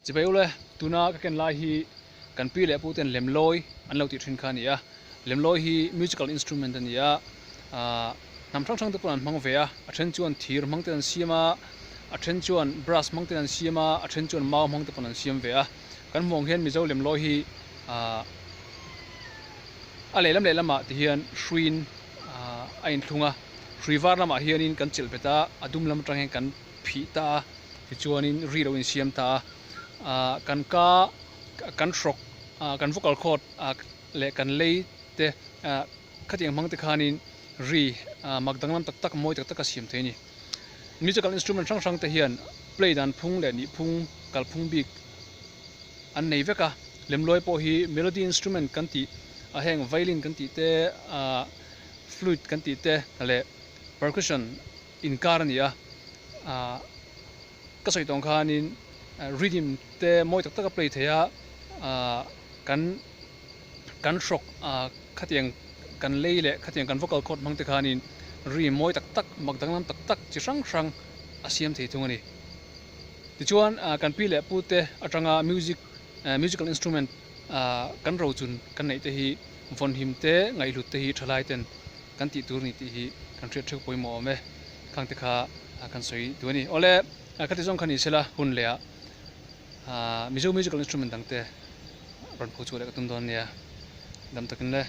Chibai ule, tuna ka ken lai hi kan pi leh pu ten lemlawi an lo tih thin kha a ni a. Lemlawi hi musical instrument a ni a, ahh hnam hrang hrang te pawh an hmang ve a, a then chuan thir hmang ten an siam a, a then chuan brass hmang ten an siam a, a then chuan mau hmang te pawh an siam ve a. Kan hmuh ang hian Mizo lemlawi hi ahh a lehlam lehlamah ti hian hruiin ahh a inthlung a, hrui var lamah hianin kan chelh bet a, a dum lam atang hian kan phih ta a. Tichuanin ri lo insiam ta a, ah kan ka kan hrawk ah kan vocal cord ah leh kan lei te ah khatiang hmang te khanin ri ah mak danglam tak tak mawi tak tak a siam thei a ni. Musical instrument hrang hrang te hian play dan phung leh nih phung kal phung bik an nei vek a, lemluai pawh hi melody instrument kan tih ah heng violin kan tih te ah flute kan tih te leh percussion inkar a ni a, ah ka sawi tawng khanin rhythm te mawi tak tak a play thei a, ah kan kan hrawk ah khatiang kan lei leh khatiang kan vocal cord hmang te khanin ri mawi tak tak mak danglam tak tak chi hrang hrang a siam thei thung a ni. Tichuan ah kan pi leh pu te atanga music musical instrument ah kan rochun kan neih te hi vawnhim te ngaihhlut te hi thalai ten kan tih tur a ni tih hi kan hriat theuh pawimawh awm e, khang te kha kan sawi duh a ni. Awle, ka ti zawng kha ni sela hun leh ah Mizo musical instrument dang te rawn pho chhuah leh ka tum dawn nia, dam takin le.